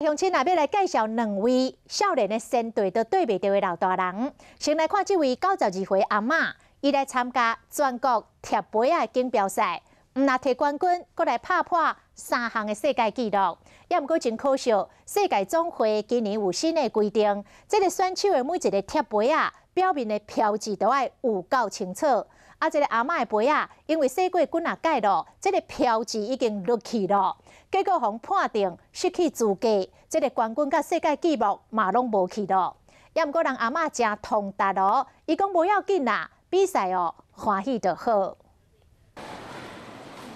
鄉親啊，欲來介紹兩位少年的身段都綴袂著的老大人。先來看這位92歲阿嬤，伊來參加全國疊杯仔錦標賽，毋但提冠軍，閣來拍破三項的世界紀錄。也毋過真可惜，世界總會今年有新的規定，這个選手的每一个疊杯仔表面的標誌都愛有夠清楚。啊，這个阿嬤的杯仔，因為洗過幾若擺咯，這个標誌已經落去咯，結果予判定失去資格，這个冠軍佮世界紀錄嘛攏無去咯。也毋過人阿嬤誠通達咯，伊講無要緊啦，比賽哦歡喜就好。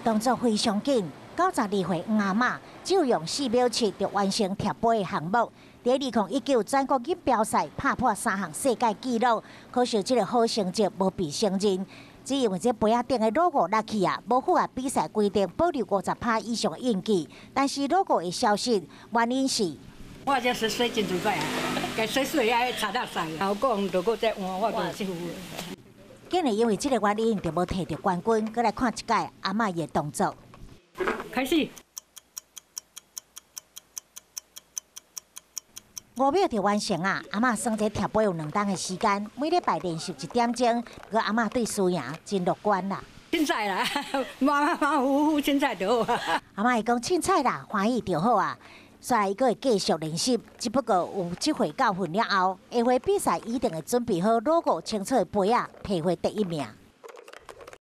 動作非常緊，92歲黃阿嬤只有用4秒7就完成疊杯的項目。佇2019全國錦標賽拍破三項世界紀錄，可惜這个好成績無被承認，只因為這杯仔頂的 logo 落去啊，無符合比賽規定，保留50趴以上的印記。但是 logo 會消失，原因是，我這是洗真濟擺啊，共洗水愛擦垃圾，然後講就閣再換，我就這副。竟然因為這个原因就無提著冠軍，閣來看一擺阿嬤的動作。開始。5秒就完成啊！阿嬤算這疊杯有2冬的時間，每禮拜練習一點鐘。不過阿嬤對輸贏真樂觀啦。凊彩啦，馬馬虎虎凊彩就好。阿嬤會講凊彩啦，歡喜就好啊。所以閣會繼續練習，只不過有這回教訓了後，下回比賽一定會準備好 logo 清楚的杯仔，提回第一名。